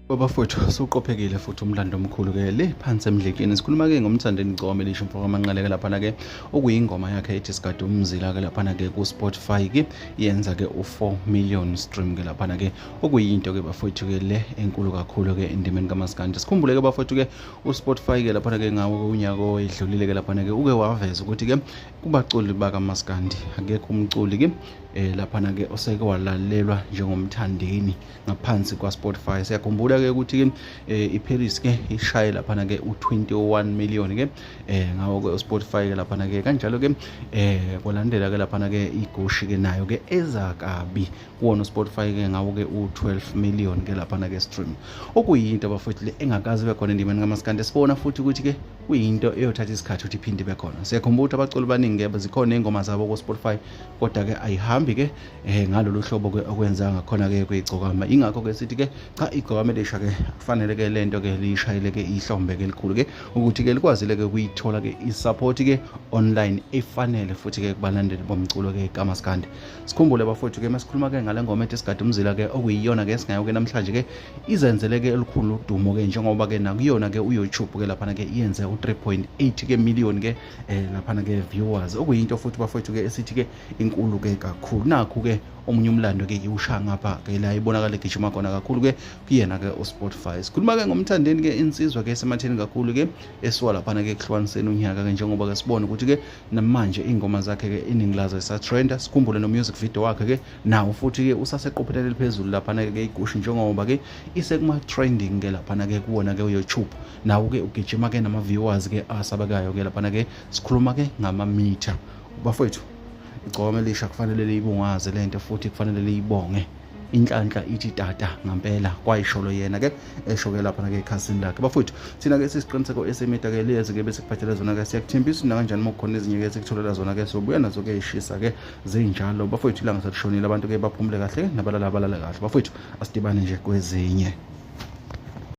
Bafowethu suqophekile futhi umlando omkhulu ke le phansi emdlekeni. Sikhuluma ke ngoMthandeni Gcome lisho mfo kaManqele ke laphana ke okuyingoma yakhe ethi Sigade Umzila ke laphana ke ku Spotify ke yenza ke u4 million stream ke laphana ke okuyinto ke bafowethu ke le enkulu kakhulu ke endimeni kaMaskandi. Sikhumbule ke bafowethu ke uSpotify ke laphana ke ngawo unyaka oyedlulile ke laphana ke uke waveza ukuthi ke kubaculi bakaMaskandi akekho umculi ke laphana ke oseke walalelwa njengoMthandeni ngaphansi kwa-Spotify. Siyakhumbula ke ukuthi ke iParis ke ishaye laphana ke u21 million ke ngawo ke uSpotify ke laphana ke kanjalo ke kwalandela ke laphana ke iGushi ke nayo ke eza kabi kuwona uSpotify ke ngawo ke u12 million ke laphana ke stream, okuyinto abafowethu le engakaze ibe khona endimeni kaMaskandi. Sibona futhi ukuthi ke kuyinto eyothatha isikhathi ukuthi iphinde ibe khona. Siyakhumbula ukuthi abaculi baningi ke zikhona iy'ngoma zabo ku-Spotify, kodwa ke ayihambi ke ngalolu hlobo ke okwenza ngakhona ke kuyigcokama. Ingakho ke sithi ke cha, igcokama elisha ke kufanele ke lento ke liyishayele ke ihlombe ke elikhulu ke ukuthi ke likwazile ke kuyithola ke i-support ke online efanele futhi ke kubalandeli bomculo ke kaMaskandi. Sikhumbule bafowethu ke masikhuluma ke ngale ngoma ethi Sigade Umzila ke okuyiyona ke singayo ke namhlanje ke izenzele ke elikhulu udumo ke njengoba ke nakuyona ke uYouTube ke laphana ke iyenze u3.8 ke million ke laphana ke viewers, okuyinto futhi bafowethu ke esithi ke inkulu ke kakhulu. Nakhu ke omunye umlando ke iwusha ngapha ke la ibonakala igijima khona kakhulu ke kuyena ke uSpotify. Sikhuluma ke ngoMthandeni ke insizwa ke esematheni kakhulu ke esuka laphana ke kuhlukaniseni unyaka ke njengoba ke sibona ukuthi ke namanje ingoma zakhe ke iningi lazo isatrenda. Sikhumbule no music video wakhe ke nawo futhi ke usaseqophelele eliphezulu laphana ke iGushi njengoba ke isekuma trending ke laphana ke kuwona ke uYouTube, nawo ke ugijima ke nama viewers ke asabekayo ke laphana ke. Sikhuluma ke ngama meter bafowethu. Igcokama elisha kufanele liyibungaze lento futhi kufanele liyibonge inhlanhla ithi tata ngampela kwayisholo yena ke esho ke lapha ke ekhasini lakhe. Bafowethu, thina ke sisiqiniseko esemida ke lezi ke bese kuphathele zona ke siyakuthembisa nakanjani uma kukhona ezinye ke sikutholela zona ke sobuya nazo ke ishisa ke zinjalo. Bafowethu, ilanga selishonile, abantu ke baphumule kahle nabalala balale kahle. Bafowethu, asidibane nje kwezinye.